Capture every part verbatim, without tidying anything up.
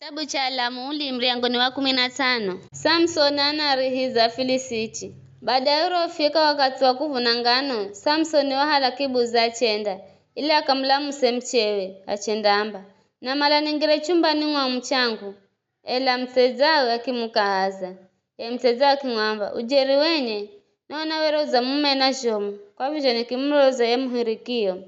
Kitabu cha Alamuli, muryango ni wa kumi na tsano. Samsoni anarihiza Afilisiti. Baada ya urofika wakathi wa kuvuna ngano, Samsoni wahala kibuza achenda, ili akamulamuse muchewe, achendaamba, "Namala ningire chumbani mwa muchangu." Ela mutsedzawe akimukahaza. Ye mutsedzawe akimwamba, "Ujeri wenye, naona were udzamumena zhomu, kwa vizho nikimuloza ye muhirikio.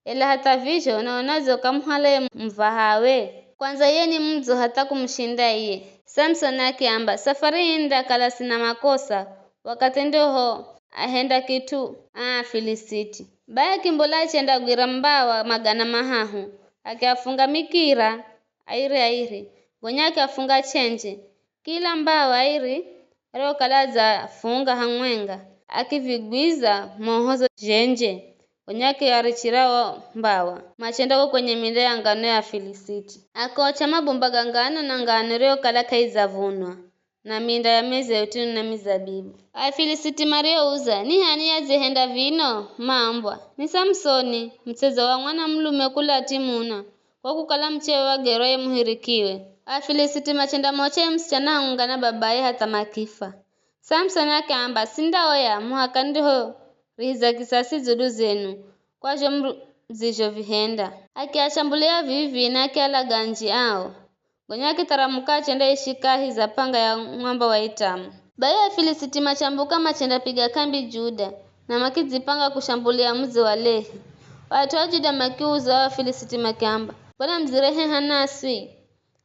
Ela hatha vizho naona dzoka muhala ye muvahawe. Kwandza iye ni mudzo hatha kumushinda iye." Samsoni akiamba, "Safari hii nindakala sina makosa, wakathi ndoho ahenda kit'u aa Afilisiti." Bai akimbola achendagwira mbawa magana mahahu, akiafunga mikira airi airi, gonya akiafunga chenje. Kila mbawa airi ariokala adzafunga hamwenga, akivigwiza moho zo zhenje, gonya akiarichira o mbawa, machenda ko kwenye minda ya ngano ya Afilisiti. Akiocha mabumba ga ngano na ngano iriokala k'aidzavunwa, na minda ya mizeituni na mizabibu. Afilisiti mariouza, "Ni h'ani yadzihenda vino?" Maambwa, "Ni Samsoni, mutsedza wa mwanamulume kula Timuna, kwa kukala muchewe wagerwa ye muhirikiwe." Afilisiti machendamocha ye musichana hamwenga na babaye hatha makifa. Samsoni akiamba, "Sindaoya muhaka nindihorihiza kisasi dzulu zenu kwa zho mudzizhovihenda." Akiashambulia vivi na akialaga anji ao. Gonya akitharamuka achendaishi kahi za panga ya mwamba wa Itamu. Bai Afilisiti machambuka machendapiga kambi Juda, na makidzipanga kushambulia mudzi wa Lehi. O at'u a Juda makiuza o Afilisiti makiamba, "Mbona mudzirehe hanaswi?"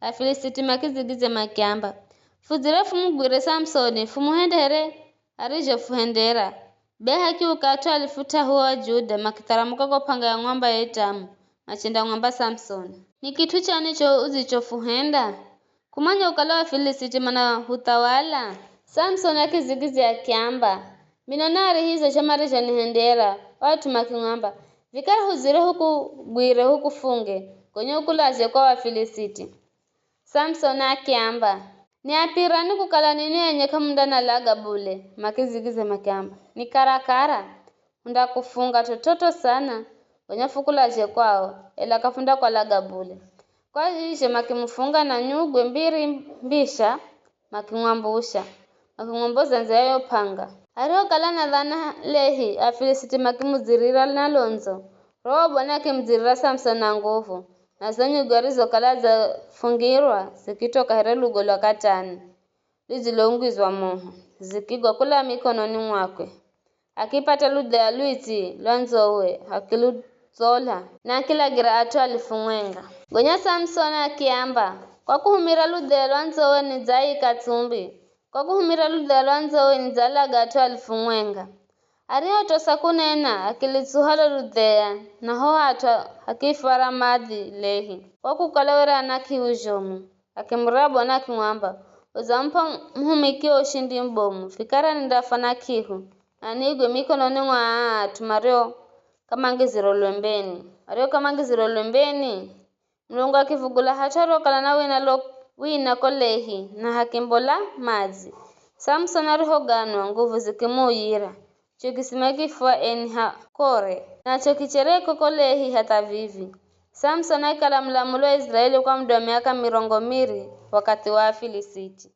Afilisiti makidzigidzya makiamba, "Fudzire fumugwire Samsoni, fumuhendere arizhofuhendera." Be hakiuka at'u alifu t'ahu o Ajuda makitharamuka ko panga ya mwamba ya Itamu, machendamwamba Samsoni, "Ni kit'u chani cho udzichofuhenda? Kumanya kukala Afilisiti manahuthawala?" Samsoni akidzigidzya akiamba, "Mino naarihize zho marizhonihendera." O at'u makimwamba, "Vikara hudzire hukugwire hukufunge, gonya ukulazhe kwa Afilisiti." Samsoni akiamba, "Niapirani kukala ninwi enye k'amundanalaga bule." Makidzigidzya makiamba, "Ni karakara, hundakufunga t'ot'ot'o sana, gonya fukulazhe kwao, ela k'afundakwalaga bule." Kwa vizho makimufunga na nyugwe mbiri mbisha, makimwambusha, makimwomboza ndze ya yo p'anga. Arihokala anadhana Lehi, Afilisiti makimudzirira na londzo, roho wa Bwana akimudzirira Samsoni na nguvu, na zo nyugwe arizokala adzafungirwa zikitoka here lugo lwa katani ludziloungizwa moho, zikigwa kula mikononi mwakwe. Akipata ludheya luitsi lwa ndzowe, akilutsola, na akilagira at'u alifu mwenga. Gonya Samsoni akiamba, "Kwa kuhumira ludheya lwa ndzowe nidzaika tsumbi, kwa kuhumira ludheya lwa ndzowe nidzalaga at'u alifu mwenga." Arihotosa kunena, akilitsuha lo ludheya, na ho hat'u hakifwara madhi Lehi, kwa kukala were ana k'ihu zhomu. Akimurira Bwana akimwamba, "Udzamup'a muhumikio ushindi mubomu, vikara nindafwa na k'ihu, na nigwe mikononi mwa aa at'u mario k'amangiziro lwembeni." Mario k'amangiziro lwembeni, Mulungu akivugula hat'u ariokala na wina lo wina ko Lehi, na hakimbola madzi. Samsoni arihoganwa, nguvu zikimuuyira, cho kisima kifwa Eni-Hakore, nacho kichereko ko Lehi hatha vivi. Samsoni akikala mulamulo wa Iziraeli kwa muda wa miaka mirongo miri wakathi wa Afilisiti.